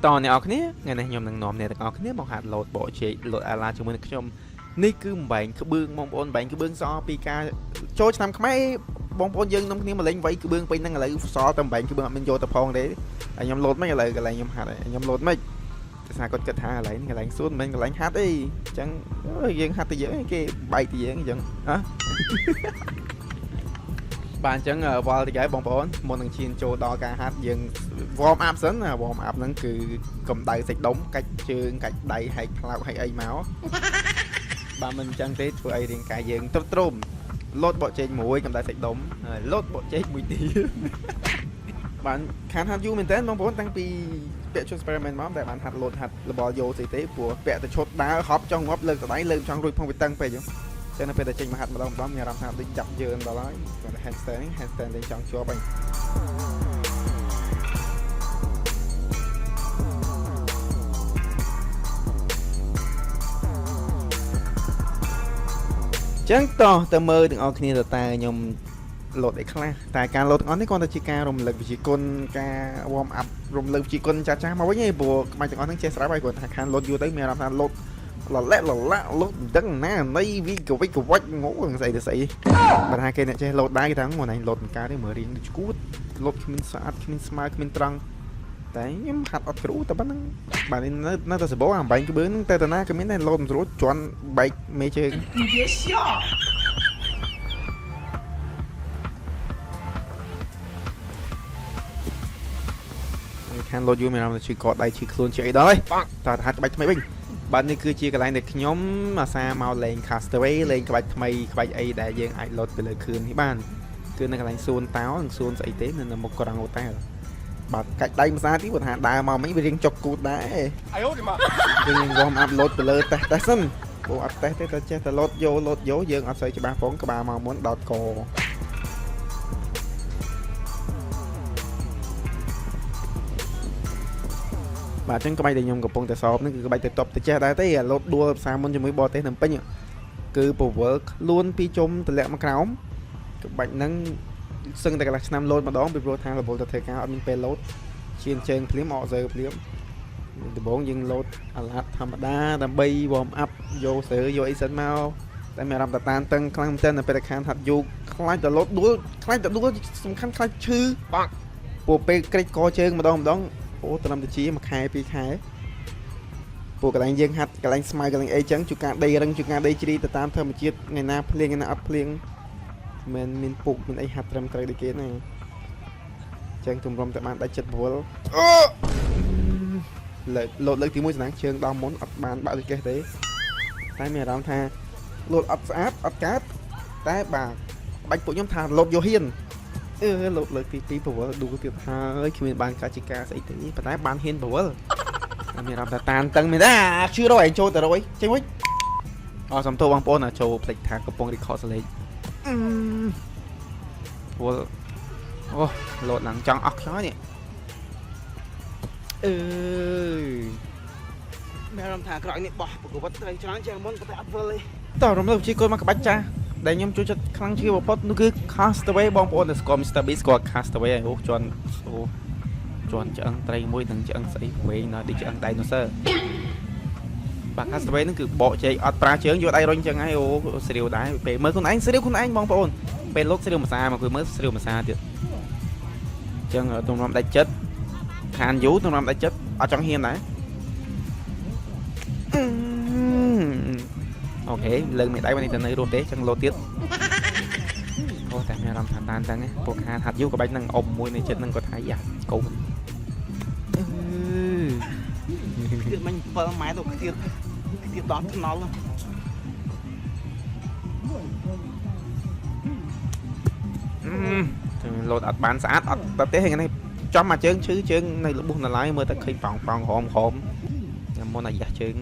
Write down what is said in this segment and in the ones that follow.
តអ្នកនរគ្នាថ្ងៃនេះខ្ញុំនឹងនាំអ្នកទាំងអស់គ្នាមកហាត់លោតបកជែកលោតអាឡាជាមួយនឹងខ្ញុំនេះគឺបំបែងក្បឿងបងប្អូនបំបែងក្បឿងសល់ពីការចូលឆ្នាំខ្មែរបងប្អូនយើងនាំគ្នាមកលេងវៃក្បឿងពេញហ្នឹងឥឡូវសល់តែបំបែងក្បឿងអត់មានយកទៅផងទេហើយខ្ញុំលោតមិនឥឡូវកន្លែងខ្ញុំហាត់ហើយខ្ញុំលោតមិនភាសាគាត់គិតថាកន្លែងនេះកន្លែងសួនមិនមែនកន្លែងហាត់អីអញ្ចឹងយើងហាត់ទៅយើងគេបែកទៅយើងអញ្ចឹងហ៎ បាទអញ្ចឹងវល់តិចហើយបងប្អូនមុននឹងឈានចូលដល់ការហាត់យើង warm up សិនណា warm up ហ្នឹងគឺកម្ដៅសាច់ដុំកាច់ជើងកាច់ដៃហែកផ្លោកហែកអីមកបាទមិនអញ្ចឹងទេធ្វើឲ្យរាងកាយយើងទ្រុឌទ្រោមលោតបកជែកមួយកម្ដៅសាច់ដុំហើយលោតបកជែកមួយទៀតបានខានហាត់យូរមែនតើបងប្អូនតាំងពីពាក់ឈុត Spiderman មកតែបានហាត់លោតហាត់របល់យោស្អីទេព្រោះពាក់តែឈុតដើរហប់ចង់ងាប់លើកតដៃលើកចង់រួចផងវាតឹងពេកចឹងនៅពេលដែលចេញមកហាត់ម្ដងម្ដងមានអារម្មណ៍ថាដូចចាប់យើងដល់ហើយគាត់ handstand handstand លេងចង់ជាប់ហើយ ចឹងតោះទៅមើលទាំងអស់គ្នាទៅតើខ្ញុំលោតអីខ្លះតែការលោតទាំងអស់នេះគ្រាន់តែជាការរំលឹកវិជ្ជាគុណការ warm up រំលឹកវិជ្ជាគុណចាស់ចាស់មកវិញឯងព្រោះក្បាច់ទាំងអស់ហ្នឹងចេះស្រាប់ហើយគ្រាន់ថាខានលោតយូរទៅមានអារម្មណ៍ថាលោតលលាក់លលាក់លោតមិនដឹងណាណីវីកវិចកវិចងងស្អីទៅស្អីបើថាគេអ្នកចេះលោតដែរគេថាមកណៃលោតមិនកើតទេមើលរៀងដូចឈួតលោតគ្មានស្អាតគ្មានស្មើគ្មានត្រង់តែខ្ញុំហាត់អត់គ្រូតែប៉ុណ្្នឹងបាទនេះនៅនៅតែសបោអាបែងក្បឿងហ្នឹងតែតាណាក៏មានដែរលោតមិនស្រួលជន់បែកមេជើង 你别笑。 ខានលោតយូរមានអារម្មណ៍ថាឈឺកដៃឈឺខ្លួនឈឺអីដល់ហើយតើហាត់ក្បាច់ថ្មីវិញបាទនេះគឺជាកន្លែងដែលខ្ញុំអាសាមកលេង Castaway លេងក្បាច់ថ្មីក្បាច់អីដែលយើងអាចលោតទៅលើខឿននេះបានគឺនៅកន្លែងសួនតោនិងសួនស្អីទេនៅមុខក្រង់អូតែលបាទកាច់ដៃមួយសាទៀតគាត់ថាដើរមកមិញវារៀងចុកគូតដែរ 哎呦我的妈！ យើង warm up លោតទៅលើតេសតេសសិនព្រោះអត់តេសទេតែចេះតែលោតយោលោតយោយើងអត់សូវច្បាស់ផងក្បាលមកមុនដោតកបាទអញ្ចឹងក្បាច់ដែលខ្ញុំកំពុងតែសោបនេះគឺក្បាច់ទៅតបទៅចេះដែរទេអាលោតដួលផ្សារមុនជាមួយបរទេសនៅពេញគឺពវល់ខ្លួនពីជុំតម្លាក់មកក្រោមក្បាច់ហ្នឹងសឹងតែកន្លះឆ្នាំលោតម្ដងពីព្រោះថារវល់ទៅធ្វើការអត់មានពេលលោតឈានជើងភ្លាមអកសើភ្លាមដំបូងយើងលោតអាឡាត់ធម្មតាដើម្បី warm up យកសើយកអីសិនមកតែមានអារម្មណ៍តតានតឹងខ្លាំងមែនទែននៅពេលដែលខានហាត់យូរខ្លាចតែលោតដួលខ្លាចតែដួលសំខាន់ខ្លាចឈឺបាក់ពួកពេលក្រិចកជើងម្ដងម្ដង អូត្រឹមតែជាមួយខែពីរខែពួកកន្លែងយើងហាត់កន្លែងស្មៅកន្លែងអីចឹងជួនកាលដីរឹងជួនកាលដីជ្រីទៅតាមធម្មជាតិថ្ងៃណាភ្លៀងថ្ងៃណាអត់ភ្លៀងមិនមានពុកមានអីហាត់ត្រឹមត្រូវដូចគេណាចឹងទម្រាំតែបានដាច់ចិត្តពវល់អូលើកលោតលើកទី1សំណាងជើងដល់មុនអត់បានបាក់ដូចគេទេតែមានអារម្មណ៍ថាលោតអត់ស្អាតអត់កើតតែបាទបាច់ពួកខ្ញុំថាលោតយកហ៊ាន អឺលោកលើកទី2ពវល់ដួលទៀតហើយគ្មានបានកាជាការស្អីទេប៉ុន្តែបានហ៊ានពវល់តែមានអារម្មណ៍ថាតានតឹងមែនទេអាឈឺរយឯងចូលទៅរយចេញវិញអសំទោសបងប្អូនណាចូលភ្លេចថាកំពុង record សលេងអឺពវល់អូលោតឡើងចង់អស់ខ្យល់នេះអឺ មានអារម្មណ៍ថាក្រោយនេះបោះប្រកបត្រូវច្រើនជាងមុនក៏តែអត់វិលទេ តោះរំលឹកជាគុណមកក្បាច់ចាស់ដែលខ្ញុំចូលចិត្តខ្លាំងជាងបំផុតនោះគឺ Castaway បងប្អូនដែលស្គាល់ Mr Beast ស្គាល់ Castaway ហើយអូជន់អូជន់ឆ្អឹងត្រីមួយនិងឆ្អឹងស្អីវែងណាស់ដូចឆ្អឹង Dinosaur បាទ Castaway ហ្នឹងគឺបកជែកអត់ប្រើជើងយកដៃរុញចឹងហើយអូស្រាវដែរពេលមើលខ្លួនឯងស្រាវខ្លួនឯងបងប្អូនពេលលោតស្រាវមួយសាមកគឺមើលស្រាវមួយសាទៀតអញ្ចឹងទម្រាំដាច់ចិត្តខានយូរទម្រាំដាច់ចិត្តអត់ចង់ហ៊ានដែរ OK លើកមេដៃមកនេះទៅនៅរស់ទេចឹងលោតទៀតអូតែមានអារម្មណ៍ថាតានតឹងណាពួកខានហាត់យូរក៏បាច់នឹងអ៊ំមួយនៅចិត្តនឹងគាត់ថាយ៉ាកូនអឺ ទៀតមិញ7ម៉ែត្រទៅទៀតទៀតដល់ថ្នល់ អឺលោតអត់បានស្អាតអត់តែទេហ្នឹងចំមកជើងឈឺជើងនៅលបុះនៅឡើយមើលតែឃើញប៉ោងប៉ោងក្រហមក្រហមតែមុនអាយ៉ាស់ជើង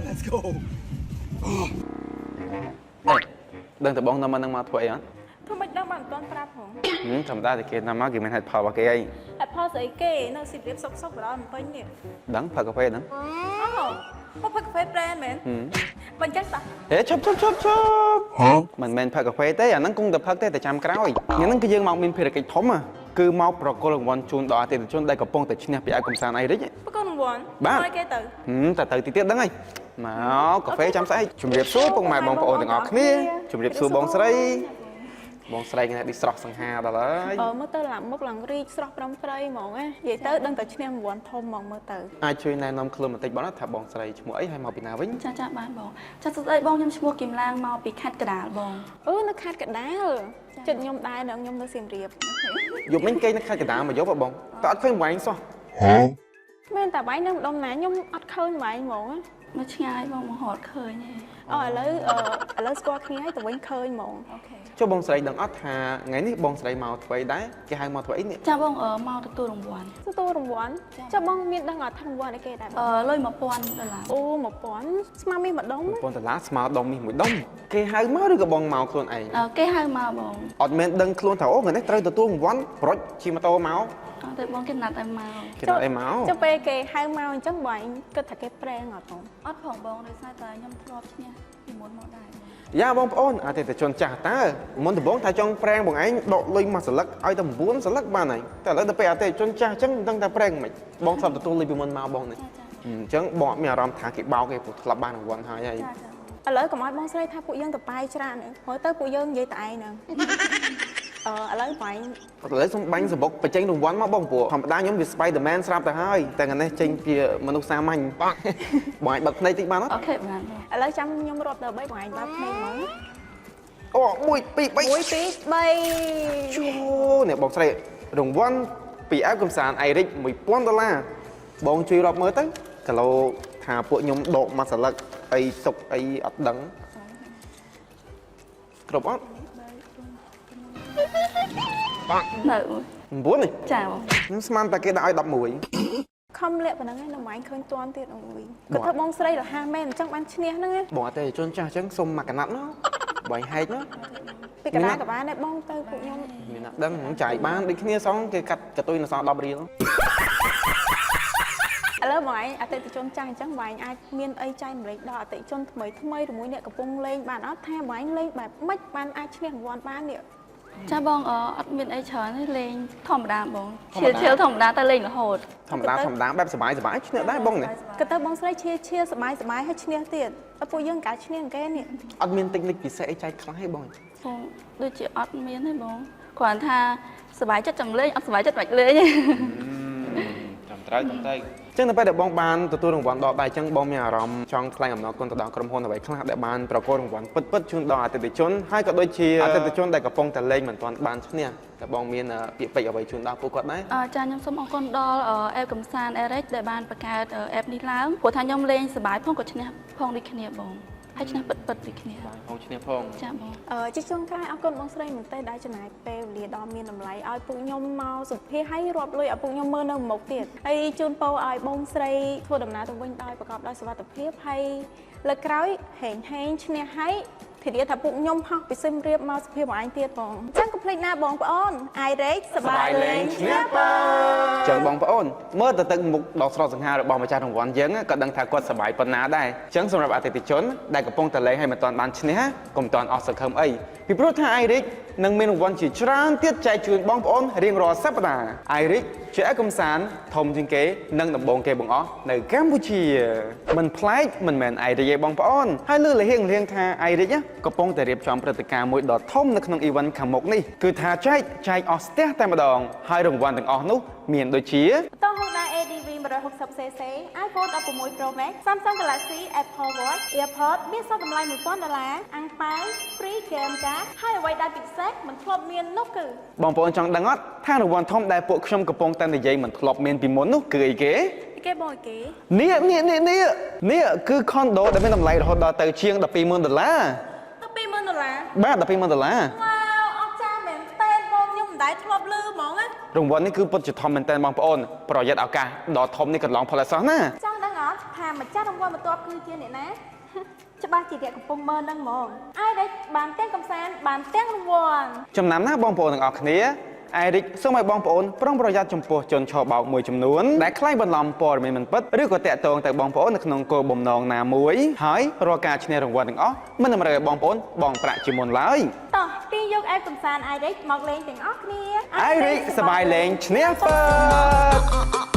Let's go. ដឹងតែបងនៅមកនឹងមកធ្វើអីអត់ ធ្វើម៉េចដឹងបានមិនទាន់ប្រាប់ហង ធម្មតាតែគេណាមកគេមានហេតុផលរបស់គេអី តែផលស្អីគេនៅសៀមរាបសុកសុកទៅដល់ភ្នំពេញនេះ ដឹងផឹកកាហ្វេដឹង អូ មកផឹកកាហ្វេប្រេនមែនបើអញ្ចឹងតោះ ហេឈប់ឈប់ឈប់ឈប់មិនមែនផឹកកាហ្វេទេអាហ្នឹងគង់តែផឹកទេតែចាំក្រោយថ្ងៃហ្នឹងគឺយើងមកមានភារកិច្ចធំហ៎គឺមកប្រគល់រង្វាន់ជូនដល់អតិថិជនដែលកំពុងតែឈ្នះពី app កំសាន្ត iRich។ ប្រកបរង្វាន់ បាទ ឲ្យគេទៅ ហឹមតែទៅទីទៀតដឹងហើយមកកាហ្វេចាំស្អែកជំរាបសួរពុកម៉ែបងប្អូនទាំងអស់គ្នាជំរាបសួរបងស្រីបងស្រីថ្ងៃនេះស្រស់សង្ហាដល់ហើយ អឺមើលទៅឡើងមុខឡើងរីកស្រស់ប្រំព្រៃហ្មងណានិយាយទៅដឹងតែឈ្នះរង្វាន់ធំហ្មងមើលទៅ អាចជួយណែនាំខ្លួនបន្តិចបងណាថាបងស្រីឈ្មោះអីហើយមកពីណាវិញ ចាចាបានបងចាសួស្តីបងខ្ញុំឈ្មោះគឹមឡាងមកពីខេត្តកណ្ដាលបង អឺនៅខេត្តកណ្ដាលចិត្តខ្ញុំដែរនៅខ្ញុំនៅសៀមរាប យប់មិញគេនៅខេត្តកណ្ដាលមកយប់ហ៎បងតែអត់ឃើញវែងសោះ មែនតែបាយនៅម្ដុំណាខ្ញុំអត់ឃើញបាយហ្មងណា មកឆ្ងាយបងមករត់ឃើញទេ អូឥឡូវអឺឥឡូវស្គាល់គ្នាហើយទៅវិញឃើញហ្មង OK ចុះបងស្រីដឹងអត់ថាថ្ងៃនេះបងស្រីមកធ្វើអីដែរគេហៅមកធ្វើអីនេះ ចាបងអឺមកទទួលរង្វាន់ ទទួលរង្វាន់ចុះបងមានដឹងអត់ថារង្វាន់អីគេដែរបង អឺលុយ1000ដុល្លារ អូ1000ស្មើមាសម្ដុំ 1000ដុល្លារស្មើដុំនេះមួយដុំគេហៅមកឬក៏បងមកខ្លួនឯង អឺគេហៅមកបង អត់មានដឹងខ្លួនថាអូថ្ងៃនេះត្រូវទទួលរង្វាន់ប្រុចជិះម៉ូតូមក អត់ទេបងគេណាត់ឲ្យមក គេថាអីមក ចុះពេលគេហៅមកអញ្ចឹងបងឯងគិតថាគេប្រេងអត់បង អត់ផងបងដោយសារតែខ្ញុំធ្លាប់ឈ្នះពីមុនមកដែរបង យ៉ាបងប្អូនអតិថិជនចាស់តើមុនដំបូងថាចង់ប្រេងបងឯងដកលុយមួយសន្លឹកឲ្យតែ9សន្លឹកបានហើយតែឥឡូវដល់ពេលអតិថិជនចាស់អញ្ចឹងមិនដឹងថាប្រេងមិនបងធ្លាប់ទទួលលុយពីមុនមកបងនេះ ចាចា អញ្ចឹងបងអត់មានអារម្មណ៍ថាគេបោកទេព្រោះធ្លាប់បានរង្វាន់ហើយហើយ ចាចា ឥឡូវកុំឲ្យបងស្រីថាពួកយើងតបាយច្រើនហ្នឹងព្រោះទៅពួកយើងនិយាយតែឯងហ្នឹងអឺឥឡូវបងឯង ឥឡូវសុំបាញ់សំបុកបញ្ចេញរង្វាន់មកបងព្រោះធម្មតាខ្ញុំវា Spider-Man ស្រាប់ទៅហើយតែថ្ងៃនេះចេញជាមនុស្សសាមញ្ញបងអាចបើកភ្នែកតិចបានអត់ OK បានបង ឥឡូវចាំខ្ញុំរាប់ដល់3បងឯងបើកភ្នែកហ្មងណា អូ1 2 3 1 2 3 ជូនេះបងស្រីរង្វាន់ពី app កំសាន្ត iRich 1000ដុល្លារបងជួយរាប់មើលទៅគីឡូថាពួកខ្ញុំដកមួយសន្លឹកអីសុកអីអត់ដឹងគ្រប់អត់ នៅ 9នេះ ចាបង ខ្ញុំស្មានតែគេដាក់ឲ្យ11 ខំលាក់ប៉ុណ្ណឹងឯងនៅម៉ែងឃើញតាន់ទៀតអូយគាត់ថាបងស្រីរហ័សមែនអញ្ចឹងបានឈ្នះហ្នឹងណា បងអតិថិជនចាស់អញ្ចឹងសុំមកកណាត់មកបងហែកមក ពីកណ្ដាលក៏បានដែរបងទៅពួកខ្ញុំ មានអ្នកដឹងហ្មងចាយបានដូចគ្នាសងគេកាត់កតុយនៅសល់10រៀល ឥឡូវបងឯងអតិថិជនចាស់អញ្ចឹងបងឯងអាចមានអីចែកម្លែកដល់អតិថិជនថ្មីថ្មីឬមួយអ្នកកំពុងលេងបានអត់ថាបងឯងលេងបែបម៉េចបានអាចឈ្នះរង្វាន់បាននេះ ចាបងអឺអត់មានអីច្រើនទេលេងធម្មតាបងឈៀលឈៀលធម្មតាតែលេងរហូត ធម្មតាធម្មតាបែបសบายសบายឈ្នះដែរបងនេះ គាត់ទៅបងស្រីឈៀឈៀសបាយសបាយហើយឈ្នះទៀតដល់ពួកយើងកាលឈ្នះគេនេះ អត់មានតិចនិចពិសេសអីចែកខ្លះទេបង បងដូចជាអត់មានទេបងគ្រាន់ថាសប្បាយចិត្តចាំលេងអត់សប្បាយចិត្តមិនលេងទេ ចាំត្រូវចាំត្រូវចឹងនៅពេលដែលបងបានទទួលរង្វាន់ដល់ដៃចឹងបងមានអារម្មណ៍ចង់ថ្លែងអំណរគុណទៅដល់ក្រុមហ៊ុនអ្វីខ្លះដែលបានប្រគល់រង្វាន់ពិតៗជូនដល់អតិថិជនហើយក៏ដូចជាអតិថិជនដែលកំពុងតែលេងមិនទាន់បានឈ្នះតែបងមានពាក្យពេចន៍អ្វីជូនដល់ពួកគាត់ដែរ អឺចាខ្ញុំសូមអរគុណដល់ app កំសាន្ត Eric ដែលបានបង្កើត app នេះឡើងព្រោះថាខ្ញុំលេងសប្បាយផងក៏ឈ្នះផងដូចគ្នាបងហើយឈ្នះពិតពិតដូចគ្នា ផងឈ្នះផង ចាបង អឺជាចុងក្រោយអរគុណបងស្រីមែនទែនដែលចំណាយពេលវេលាដ៏មានតម្លៃឲ្យពួកខ្ញុំមកសម្ភាសហើយរាប់លុយឲ្យពួកខ្ញុំមើលនៅមុខទៀតហើយជូនពរឲ្យបងស្រីធ្វើដំណើរទៅវិញដោយប្រកបដោយសុវត្ថិភាពហើយលើកក្រោយហែងហែងឈ្នះហើយធានាថាពួកខ្ញុំហោះពីសៀមរាបមកសុភាពបងឯងទៀតបងអញ្ចឹងកុំភ្លេចណាបងប្អូន iRich សប្បាយលេងឈ្នះប៉ា ចឹងបងប្អូនមើលទៅទឹកមុខដ៏ស្រស់សង្ហារបស់ម្ចាស់រង្វាន់យើងក៏ដឹងថាគាត់សប្បាយប៉ុណ្ណាដែរចឹងសម្រាប់អតិថិជនដែលកំពុងតែលេងហើយមិនទាន់បានឈ្នះកុំទាន់អស់សង្ឃឹមអីពីព្រោះថា iRich នឹងមានរង្វាន់ជាច្រើនទៀតចែកជូនបងប្អូនរៀងរាល់សប្តាហ៍ iRich ជាឯកកំសាន្តធំជាងគេនិងដំបូងគេបង្អស់នៅកម្ពុជាមិនប្លែកមិនមែន iRich ទេបងប្អូនហើយលើលហៀងលៀងថា iRich កំពុងតែរៀបចំព្រឹត្តិការណ៍មួយដ៏ធំនៅក្នុង event ខាងមុខនេះគឺថាចែកចែកអស់ស្ទះតែម្ដងហើយរង្វាន់ទាំងអស់នោះមានដូចជា ម៉ូតូ Honda ADV 160cc iPhone 16 Pro Max Samsung Galaxy Apple Watch AirPods មានសល់តម្លៃ1000ដុល្លារអាំងប៉ាវ Free Game Card ហើយអ្វីដែលពិសេសមិនធ្លាប់មាននោះគឺ បងប្អូនចង់ដឹងអត់ថារង្វាន់ធំដែលពួកខ្ញុំកំពុងតែនិយាយមិនធ្លាប់មានពីមុននោះគឺអីគេ គេបងឲ្យគេ នេះនេះនេះនេះនេះគឺ condo ដែលមានតម្លៃរហូតដល់ទៅជាង120,000ដុល្លារ 120,000ដុល្លារ បាទ120,000ដុល្លារ វ៉ាវអស្ចារ្យមែនតើបងខ្ញុំមិនដែលធ្លាប់ឮហ្មងណា រង្វាន់នេះគឺពិតជាធំមែនទែនបងប្អូនប្រយ័ត្នឱកាសដ៏ធំនេះកន្លងផុតឲ្យសោះណា ចង់ដឹងអត់ថាម្ចាស់រង្វាន់បន្ទាប់គឺជាអ្នកណា ច្បាស់ជាអ្នកកំពុងមើលនឹងហ្មងអាយដែលបានទាំងកំសាន្តបានទាំងរង្វាន់ ចំណាំណាបងប្អូនទាំងអស់គ្នា iRich សូមឲ្យបងប្អូនប្រុងប្រយ័ត្នចំពោះជនឆបោកមួយចំនួនដែលក្លែងបន្លំព័ត៌មានមិនពិតឬក៏តាក់ទងទៅបងប្អូននៅក្នុងគោលបំណងណាមួយហើយរាល់ការឈ្នះរង្វាន់ទាំងអស់មិនតម្រូវឲ្យបងប្អូនបង់ប្រាក់ជាមុនឡើយ តោះទាញយក app កំសាន្ត iRich មកលេងទាំងអស់គ្នា iRich សប្បាយលេងឈ្នះពិត។